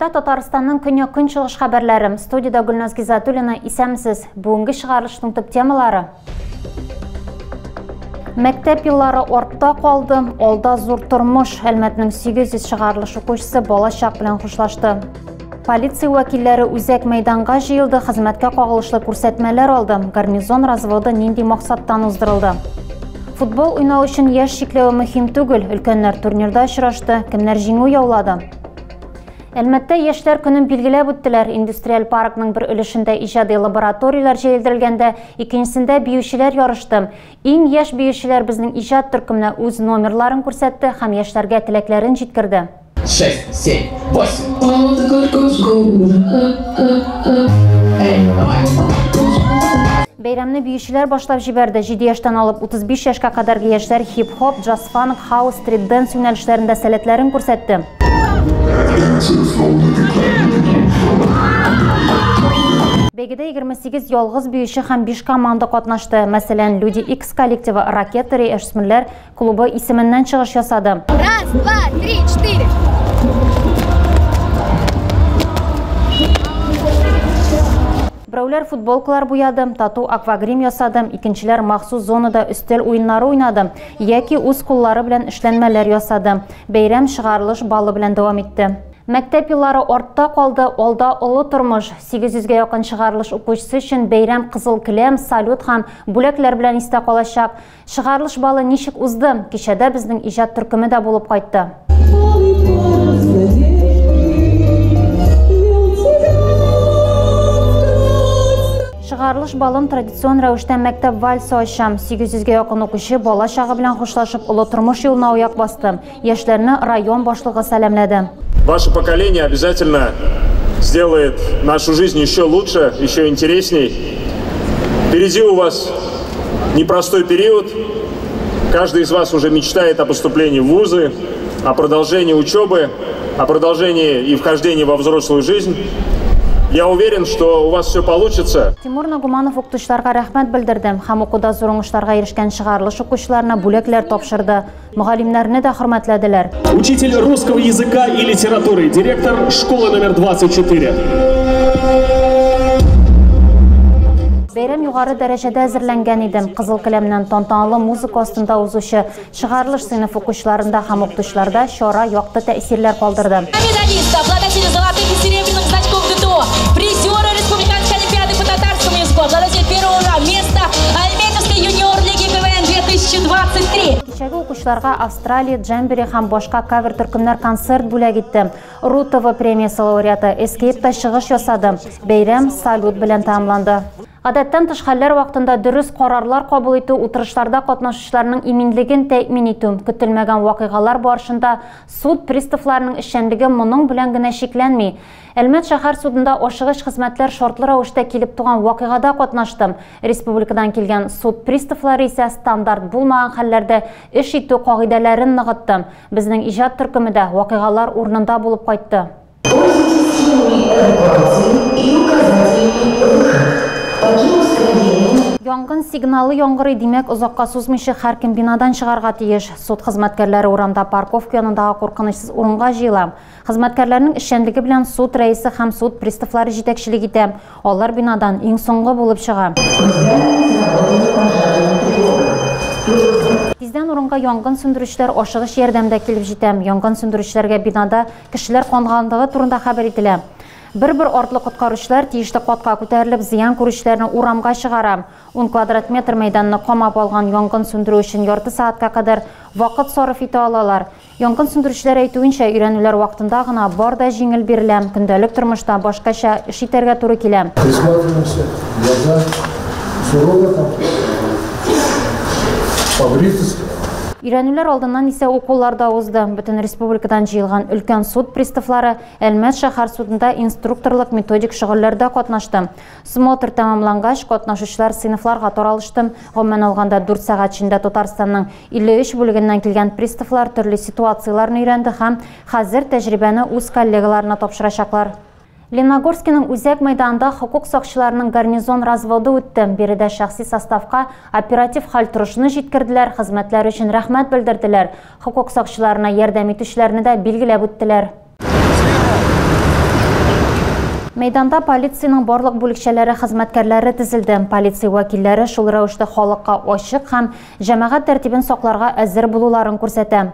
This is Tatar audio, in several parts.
Эфирда Татарстанның көньяк-көнчыгыш хәбәрләре. Студиядә Гөлназ Гизатуллина. Исәнмесез. Бүгенге чыгарылышның төп темалары. Мәктәп еллары артта калды, алда зур тормыш. Әлмәтнең 800 чыгарылыш укучысы балачак белән хушлашты. Полиция вәкилләре үзәк мәйданга җыелды, хезмәткә кагылышлы күрсәтмәләр алды. Гарнизон разводы нинди максаттан уздырылды? Футбол уйнау өчен яшь чикләве мөһим түгел. Өлкәннәр турнирда очрашты, кемнәр җиңү яулады? Әлмәттә яшьләр көнен билгеләп үттеләр. Индустриаль паркның бер өлешендә иҗади лабораторияләр җәелдерелгәндә, икенчесендә биючеләр ярышты. Иң яшь биючеләр безнең иҗат төркеменә үз номерларын күрсәтте һәм яшьләргә теләкләрен җиткерде. 6, 7, 8. Эй, давай. Бәйрәмне биючеләр башлап җибәрде. 7 яшьтән алып 35 яшькә кадәрге яшьләр хип-хоп, джаз-фанк, хаус, стрит-дэнс юнәлешләрендә сәләтләрен күрсәтте. Бәйгедә 28 ялгыз биюче һәм 5 команда катнашты. Мәсәлән, Люди Икс коллективы Ракета яшүсмерләр клубы исеменнән чыгыш ясады. Раз, два, три, четыре. Берәүләр футболкалар буяды, тату аквагрим ясады, икенчеләр махсус зонада өстәл уеннары уйнады яки үз куллары белән эшләнмәләр ясады. Бәйрәм чыгарылыш балы белән дәвам итте. Мәктәп еллары артта калды, алда олы тормыш. 800гә якын чыгарылыш укучысы өчен бәйрәм кызыл келәм, салют һәм бүләкләр белән истә калачак. Чыгарылыш балы ничек узды? Кичәдә безнең иҗат төркеме дә булып кайтты. Чыгарылыш балын традицион рәвештә мәктәп вальсы ача. 800гә якын укучы бала чагы белән хушлашып олы тормыш юлына аяк басты. Яшьләрне район башлыгы сәламләде. Ваше поколение обязательно сделает нашу жизнь еще лучше, еще интересней. Впереди у вас непростой период. Каждый из вас уже мечтает о поступлении в вузы, о продолжении учебы, о продолжении и вхождении во взрослую жизнь. Я уверен, что у вас все получится. Тимур Нагуманов укытучыларга рәхмәт белдерде һәм укуда зур уңышларга ирешкән чыгарылыш укучыларына бүләкләр тапшырды. Мөгаллимнәрне дә хөрмәтләделәр. Учитель русского языка и литературы, директор школы номер 24. Бәйрәм югары дәрәҗәдә әзерләнгән иде. Кызыл келәмнән тантаналы музыка астында узучы чыгарылыш сыйныф укучыларында һәм укытучыларда чара якты тәэсирләр калдырды. Медалиста, обладателя золотых и серебряных значков ГТО, призера Республиканской олимпиады по татарскому языку, обладатель первого места Альметьевской юниор-лиги КВН 2023. Кичәге укучыларга Австралия, Джембери һәм башка кавер төркемнәр концерт бүләк итте. РУ-ТВ премиясе лауреаты Escape та чыгыш ясады. Бәйрәм салют белән тәмамланды. Гадәттән тыш хәлләр вакытында дөрес карарлар кабул итү, утырышларда катнашучыларның иминлеген тәэмин итү, көтелмәгән вакыйгалар барышында суд приставларының эшчәнлеге моның белән генә чикләнми. Әлмәт шәһәр судында ашыгыч хезмәтләр шартлы рәвештә килеп туган вакыйгада катнашты. Республикадан килгән суд приставлары исә стандарт булмаган хәлләрдә эш итү кагыйдәләрен ныгытты. Безнең иҗат төркеме дә вакыйгалар урынында булып кайтты. Янгын сигналы яңгырый, димәк, озакка сузмыйча һәркем бинадан чыгарга тиеш. Суд хезмәткәрләре урамда парковка янындагы куркынычсыз урынга җыела. Хезмәткәрләрнең эшчәнлеге белән суд рәисе һәм суд приставлары җитәкчелек итә. Алар бинадан иң соңгы булып чыга. Тиздән урынга янгын сүндерүчеләр ашыгыч ярдәмдә килеп җитә. Янгын сүндерүчеләргә бинада кешеләр калганлыгы турында хәбәр ителә. Бер-бер артлы коткаручылар тиешле катка күтәрелеп зыян күрүчеләрне урамга чыгара. 10 квадрат метр мәйданны камап алган янгын сүндерү өчен ярты сәгатькә кадәр вакыт сарыф итә алалар. Янгын сүндерүчеләр әйтүенчә, өйрәнүләр вакытында гына бар да җиңел бирелә. Көндәлек тормышта башкача эш итәргә туры килә. Присматриваемся, глаза сурово там, побритость. Өйрәнүләр алдыннан исә укулар да узды. Бөтен республикадан җыелган өлкән суд приставлары Әлмәт шәһәр судында инструкторлык методик шөгыльләрдә катнашты. Смотр тәмамлангач, катнашучылар сыйныфларга таралышты. Гомумән алганда 4 сәгать эчендә Татарстанның 53 бүлегеннән килгән приставлар төрле ситуацияләрне өйрәнде һәм хәзер тәҗрибәне үз коллегаларына тапшырачаклар. Лениногорскиның үзәк мәйданында хокук сакчыларының гарнизон разводы үтте. Биредә шәхси составка оператив хәл торышны җиткерделәр, хезмәтләре өчен рәхмәт белдерделәр. Хокук сакчыларына ярдәм итүчеләрне дә билгеләп үттеләр. Мәйданда полициянең барлык бүлекчәләре хезмәткәрләре тезелде. Полиция вәкилләре шул рәвештә халыкка ачык һәм җәмәгать тәртибен сакларга әзер булуларын күрсәтә.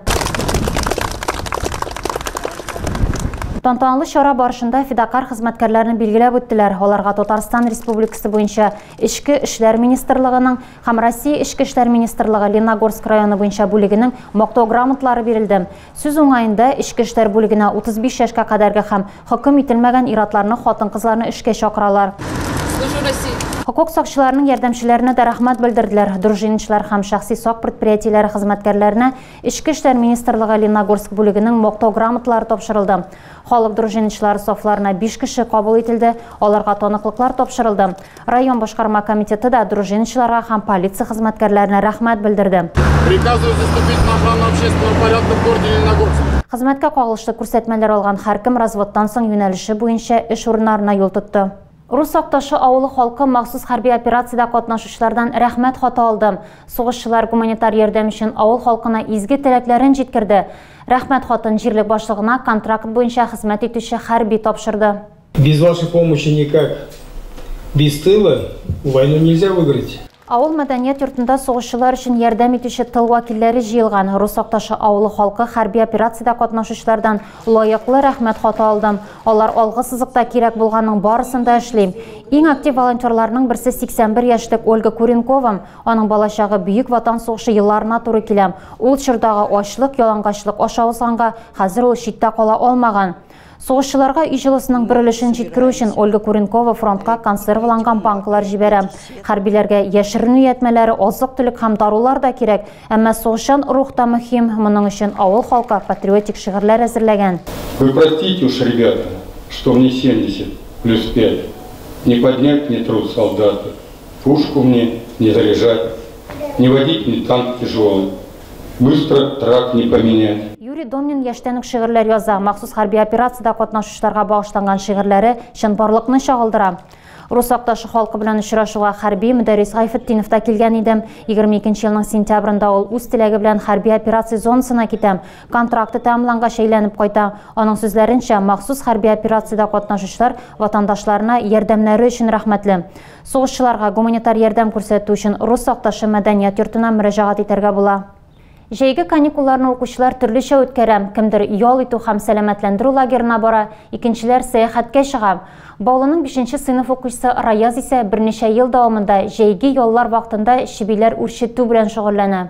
Тантаналы чара барышында фидакар хезмәткәрләрне билгеләп үттеләр. Аларга Татарстан Республикасы буенча Эчке эшләр министрлыгының һәм Россия Эчке эшләр министрлыгы Лениногорск районы буенча бүлегенең мактау грамоталары бирелде. Сүз уңаенда Эчке эшләр бүлегенә 35 яшькә кадәрге һәм хөкем ителмәгән ир-атларны, хатын-кызларны эшкә чакыралар. Хокук сакчыларының ярдәмчеләренә дә рәхмәт белдерделәр. Дружинчылар һәм шәхси сак предприятиеләре хезмәткәрләренә Эчке эшләр министрлыгы Лениногорск бүлегенең мактау грамоталары тапшырылды. Халык дружинчылары сафларына 5 кеше кабул ителде, аларга таныклыклар тапшырылды. Район башкарма комитеты да дружинчыларга һәм полиция хезмәткәрләренә рәхмәт белдерде. Приказываю заступить на охрану общественного порядка в городе Лениногорск. Хезмәткә кагылышлы күрсәтмәләр алган һәркем разводтан соң юнәлеше буенча эш урыннарына юл тотты. Рус Акташы авылы халкы махсус хәрби операциядә катнашучылардан рәхмәт хаты алды. Сугышчылар гуманитар ярдәм өчен авыл халкына изге теләкләрен җиткерде. Рәхмәт хатын җирлек башлыгына контракт буенча хезмәт итүче хәрби тапшырды. Без вашей помощи никак. Без тыла войну нельзя выиграть. Авыл мәдәният йортында сугышчылар өчен ярдәм итүче тыл вәкилләре җыелган. Рус Акташы авылы халкы хәрби операциядә катнашучылардан лаеклы рәхмәт хаты алды. Алар алгы сызыкта кирәк булганның барысын да эшли. Иң актив волонтерларның берсе 81 яшьлек Ольга Куренкова. Аның балачагы Бөек Ватан сугышы елларына туры килә. Ул чордагы ачлык, ялангачлык аша узганга хәзер ул читтә кала алмаган. Сугышчыларга өй җылысының бер өлешен җиткерү өчен Ольга Куренкова фронтка консерваланган банкалар җибәрә. Хәрбиләргә яшеренү ятмәләре, азык-төлек һәм дарулар да кирәк, әмма сугышчан рух та мөһим. Моның өчен авыл халкы патриотик шигырьләр әзерләгән. Вы простите уж, ребята, что мне 70 плюс 5. Не поднять мне труд солдата, пушку мне не заряжать, не водить мне танк тяжелый, быстро трак не поменять. Юрий Домнин яшьтән үк шигырьләр яза. Махсус хәрби операциядә катнашучыларга багышланган шигырьләре чынбарлыкны чагылдыра. Рус Акташы халкы белән очрашуга хәрби Мөдәррис Гайфетдинов та килгән иде. 22 елның сентябрендә ул үз теләге белән хәрби операция зонасына китә. Контракты тәмамлангач әйләнеп кайта. Аның сүзләренчә, махсус хәрби операциядә катнашучылар ватандашларына ярдәмнәре өчен рәхмәтле. Сугышчыларга гуманитар ярдәм күрсәтү өчен Рус Акташы мәдәният йортына мөрәҗәгать итәргә була. Җәйге каникулларны укучылар төрлечә үткәрә. Кемдер ял итү һәм сәламәтләндерү лагерына бара, икенчеләр сәяхәткә чыга. Баулының 5нче сыйныф укучысы Раяз исә берничә ел дәвамында җәйге яллар вакытында чебиләр үрчетү белән шөгыльләнә.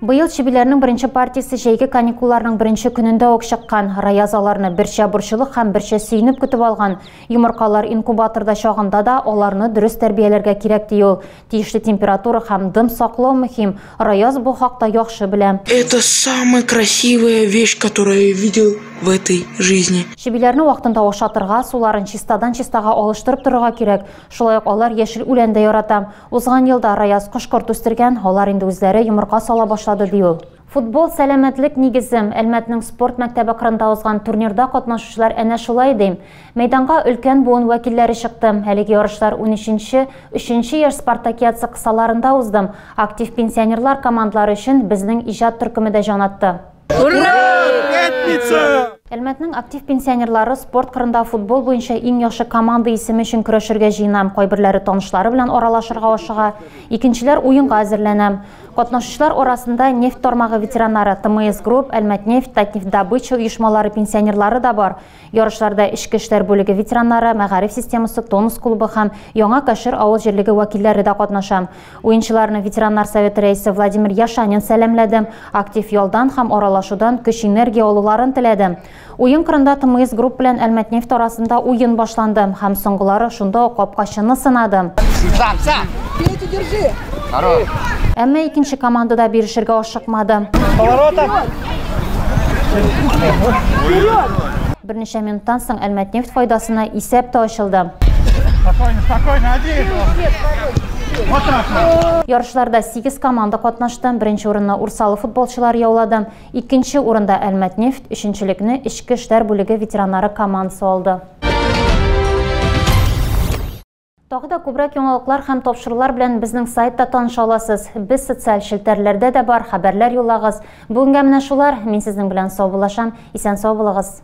Быел чебиләрнең беренче партиясе җәйге каникулларның беренче көнендә үк чыккан. Раяз аларны берчә борчылык һәм берчә сөенеп көтеп алган. Йомыркалар инкубаторда чагында да аларны дөрес тәрбияләргә кирәк ди ул. Тиешле температура һәм дым саклау мөһим. Раяз бу хакта яхшы белә. Это самая красивая вещь, которую я видел в этой жизни. Чебиләрне вакытында ашатырга, суларын чистадан чистага алыштырып торырга кирәк. Шулай ук алар яшел үлән дә ярата. Узган елда Раяз кош-корт үстергән, алар инде үзләре йомырка сала башлады ди ул. Футбол сәламәтлек нигезе. Әлмәтнең спорт мәктәбе кырында узган турнирда катнашучылар әнә шулай ди. Мәйданга өлкән буын вәкилләре чыкты. Әлеге ярышлар 13-нче, 3нче яшь спартакиадасы кысаларында узды. Актив пенсионерлар командалары өчен безнең иҗат төркеме дә җан атты. Ура! Пятница! Әлмәтнең актив пенсионерлары спорт кырында футбол буенча иң яхшы команда исеме өчен көрәшергә җыена. Кайберләре танышлары белән аралашырга ашыга, икенчеләр уенга әзерләнә. Катнашучылар арасында нефть тармагы ветераннары, ТМС Групп, Әлмәтнефть, Татнефть-Добыча оешмалары пенсионерлары да бар. Ярышларда эчке эшләр бүлеге ветераннары, мәгариф системасы, Тонус клубы һәм Яңа Кәшер авыл җирлеге вәкилләре дә катнаша. Уенчыларны ветераннар советы рәисе Владимир Яшанин сәламләде. Актив ялдан һәм аралашудан көч энергия алуларын теләде. Уен кырында ТМС Групп белән Әлмәтнефть арасында уен башланды һәм соңгылары шунда ук капкачыны сынады. Сам, сам! Петю, держи! Хорош! Әмма икенче команда да бирешергә ашыкмады. Берничә минуттан соң Әлмәтнефть файдасына исәп тә ачылды. Спокойно, спокойно, один. Вот так. Ярышларда 8 команда катнашты. Беренче урынны Урсалы футболчылары яулады. Икенче урында Әлмәтнефть, өченчелекне Эчке эшләр бүлеге ветераннары командасы алды. Тагы да күбрәк яңалыклар һәм тапшырулар белән безнең сайтта таныша аласыз. Без социаль челтәрләрдә дә бар, хәбәрләр юллагыз. Бүгенгә менә шулар. Мин сезнең белән саубуллашам. Исән сау булыгыз.